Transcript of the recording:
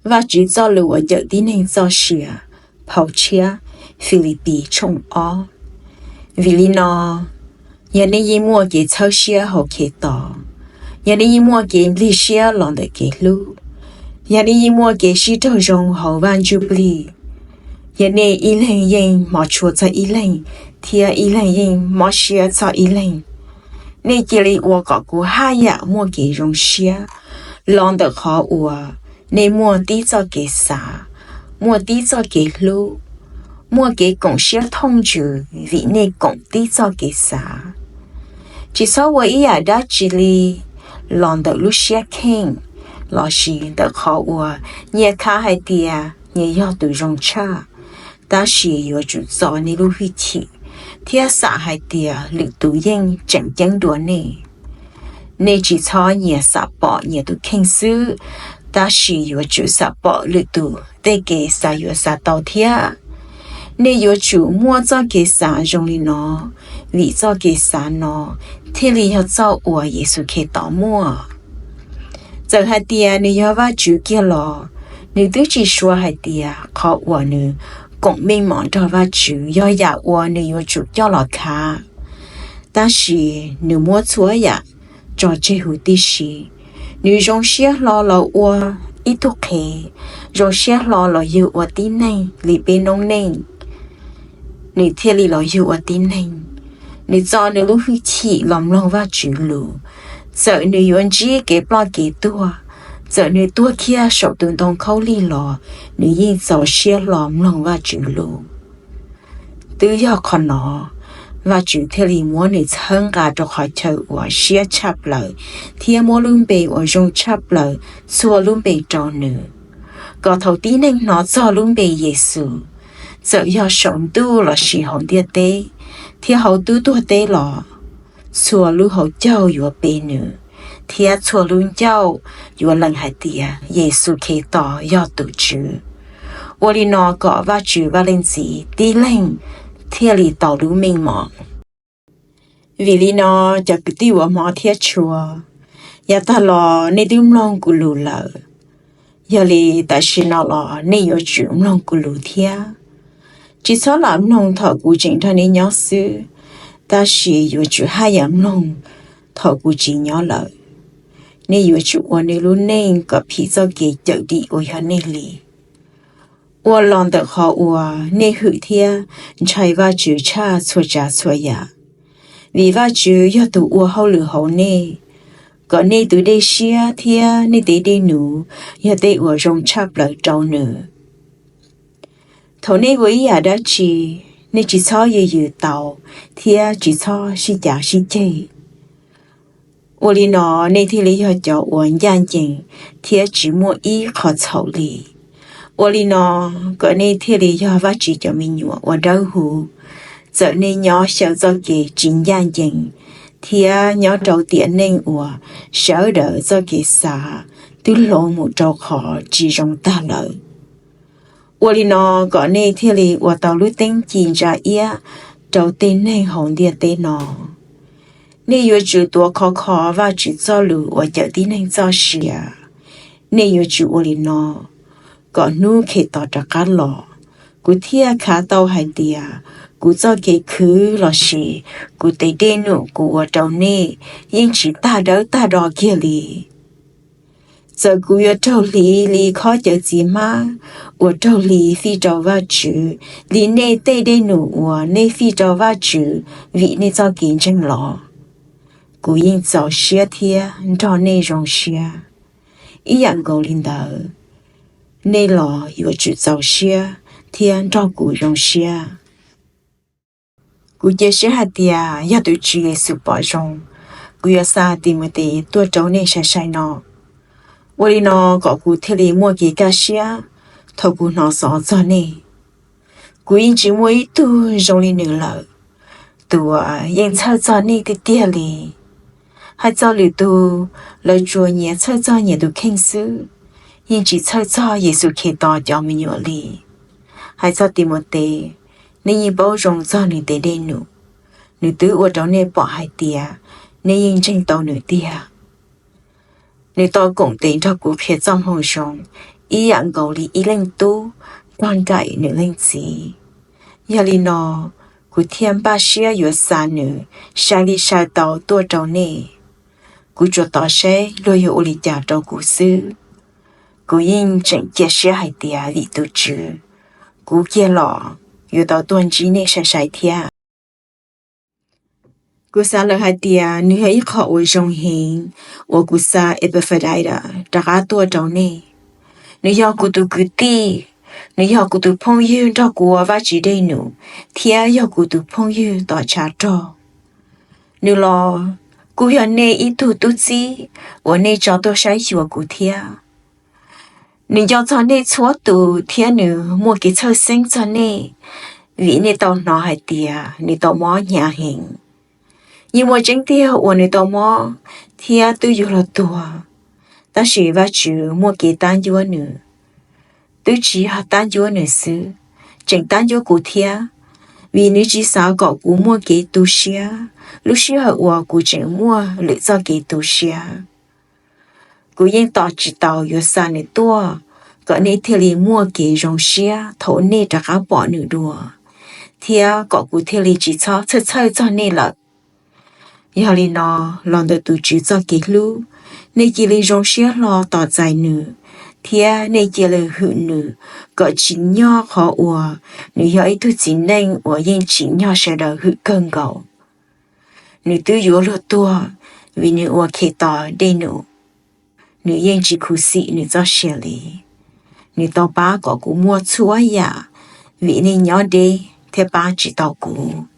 Vajtswv txoj lus uas cawm tib neeg txoj sia. Phau tshiab. Filipis tshooj ob. Vim li no, yog nej yeej muaj kev txhawb siab hauv Khetos, yog nej yeej muaj kev nplig siab los ntawm kev hlub, yog nej yeej muaj kev sib raug zoo hauv Vaj Ntsujplig, yog nej ib leeg yeej hmov tshua txog ib leeg, thiab ib leeg yeej mob siab txog ib leeg, nej cia li ua kom kuv haj yam muaj kev zoo siab los ntawm qhov uas nej muaj tib txoj kev xav, muaj tib txoj kev hlub, muaj kev koom siab thooj ntsws vim nej koom tib txoj kev xav. Tsis txhob ua ib yam dab tsi li los ntawm lub siab kheej lossis ntawm qhov uas nyias khav hais tias nyias yog tus zoo tshaj, tab sis yuav tsum txo nej lub hwj chim thiab xam hais tias lwm tus yeej tseem ceeb dua nej. Nej tsis txhob nyias xam pom nyias tus kheej xwb, tab sis yuav tsum xam pom lwm tus tej kev xav yuav xav tau thiab. Nej yuav tsum muaj txoj kev xav zoo li no, vim txoj kev xav no thiaj li yog txoj uas Yexus Khetos muaj. Txawm hais tias nws yog Vajtswv kiag los, nws twb tsis suav hais tias qhov uas nws koom meej mom nrog Vajtswv yog yam uas nws yuav tsum coj los khav. Tab sis nws muab txhua yam tso tseg huv tib si. Nws zoo siab hlo los ua ib tug qhev, zoo siab hlo los yug ua tib neeg li peb noob neej. Nws thiaj li los yug ua tib neeg. Nws txo nws lub hwj chim los mloog Vajtswv lus. Txawm nws yuav ntsib kev ploj kev tuag, txawm nws tuag kiag saum tus ntoo khaub lig los, nws yeej txaus siab hlo mloog Vajtswv lus. Twb yog qhov no, Vajtswv thiaj li muab nws txhawb nqa rau qhov chaw uas siab tshaj plaws thiab muab lub npe uas zoo tshaj plaws txhua lub npe rau nws, kom thaum tib neeg hnov txog lub npe Yexus, txawm yog saum ntuj lossis hauv ntiaj teb thiab hauv tub tuag teb los, txhua lub hauv caug yuav pe nws, thiab txhua lub ncauj yuav lees hais tias Yexus Khetos yog tus Tswv. Ua li no kom Vajtswv Vaj Leej Txiv tib leeg thiaj li tau lub meej mom. Vim li no, cov kwv tij uas hmov thiab tshua, yav tag los nej twb mloog kuv lus lawm, yog li tam sim no los nej yuav tsum mloog kuv lus thiab. Tsis txhob lam mloog thaum kuv tseem nrog nej nyob xwb, tab sis yuav tsum haj yam mloog thaum kuv tsis nyob lawm. Nej yuav tsum ua nej lub neej kom phim txoj kev cawm dim uas yog nej li, ua los ntawm qhov uas nej hwm thiab ntshai Vajtswv tshaj txhua tsav txhua yam. Vim Vajtswv yog tus ua hauj lwm hauv nej, kom nej tus dej siab thiab nej tes dej num yog tej uas zoo tshaj plaws rau nws. Thaum nej ua ib yam dab tsi, nej tsis txhob yws yws taus thiab tsis txhob sib cav sib ceg. Ua li no nej thiaj li yog cov uas ncaj ncees thiab tsis muaj ib qho txhaum li. Ua li no kom nej thiaj li yog Vajtswv cov me nyuam uas dawb huv, txawm nej nyob xyaw txoj kev tsis ncaj ncees thiab nyob rau tiam neej uas sawv daws txoj kev xav twb hloov mus rau qhov tsis zoo tag lawm. Ua li no kom nej thiaj li ua tau lub teeb ci ntsa iab rau tej neeg hauv ntiaj teb no. Nej yuav tsum tuav khov kho Vajtswv txoj lus uas cawm tib neeg txoj sia. Nej yuav tsum ua li no kom hnub Khetos rov qab los, kuv thiaj khav tau hais tias kuv txoj kev khwv lossis kuv tes dej num kuv ua rau nej yeej tsis tag dawb tag do kiag li. Txawm kuv yuav raug hliv li khob cawv txiv hmab uas raug hliv fij rau Vajtswv li nej tej dej num uas nej fij rau Vajtswv vim nej txoj kev ntseeg los, kuv yeej txaus siab thiab nrog nej zoo siab. Ib yam nkaus li ntawd, nej los yuav tsum txaus siab thiab nrog kuv zoo siab. Kuv cia siab hais tias yog tus Tswv Yexus pom zoo, kuv yuav xa Timautes tuaj rau nej sai sai no. Ua li no kom kuv thiaj li muaj kev kaj siab thaum kuv hnov xov txog nej. Kuv yeej tsis muaj ib tug zoo li nws lawm, tus uas yeej txhawj txog nej tiag tiag li. Hais txog lwm tus, lawv tsuas nyiam txhawj txog nyias tus kheej xwb, yeej tsis txhawj txog Yexus Khetos cov me nyuam li. Hais txog Timautes, nej yeej paub zoo txog nws tes dej num, nws twb ua rau nej pom hais tias nej yeej ntseeg tau nws tiag. Nws tau koom tes nrog kuv qhia txoj moo zoo, ib yam nkaus li ib leej tub tog nraim nws leej txiv. Yog li no, kuv thiaj npaj siab yuav xa nws sai li sai tau tuaj rau nej. Kuv tsuas tos seb luag yuav ua li cas rau kuv xwb. Kuv yeej tseem cia siab hais tias vim tus Tswv, kuv kiag los yuav tau tuaj ntsib nej sai sai thiab. Kuv xav lawm hais tias nws yog ib qho uas zoo heev uas kuv xa Epafroditus rov qab tuaj rau nej. Nws yog kuv tus kwv tij, nws yog kuv tus phooj ywg nrog kuv ua Vajtswv dej num, thiab yog kuv tus phooj ywg tom tshav rog. Nws los kuj yog nej ib tug tub txib uas nej tso tuaj saib xyuas kuv thiab. Nws nco txog nej txhua tus thiab nws muaj kev txhawj xeeb txog nej, vim nej tau hnov hais tias nws tau mob hnyav heev. Yeej muaj tseeb tiag uas nws tau mob thiab twb yuav luag tuag, tab sis Vajtswv muaj kev tab ncuab nws. Twb tsis yog tab ncuab nws xwb, tseem tab ncuab kuv thiab, vim nws tsis xav kom kuv muaj kev tu siab lub sij hawm uas kuv tseem muaj lwm txoj kev tu siab. Kuv yeej tos tsis tau yuav xa nws tuaj kom nej thiaj li muaj kev zoo siab thaum nej rov qab pom nws dua, thiab kom kuv thiaj li tsis txhob txhawj txhawj txog nej lawm. Yog li no, los ntawm tus Tswv txoj kev hlub, nej cia li zoo siab hlo tos txais nws, thiab nej cia li hwm nws kom tsim nyog qhov uas nws yog ib tug txiv neej uas yeej tsim nyog sawv daws hwm kawg nkaus. Nws twb yuav luag tuag vim nws ua Khetos dej num. Nws yeej tsis khuv xim nws txoj sia li. Nws tau pab kom kuv muaj txhua yam vim nej nyob deb thiab pab tsis tau kuv.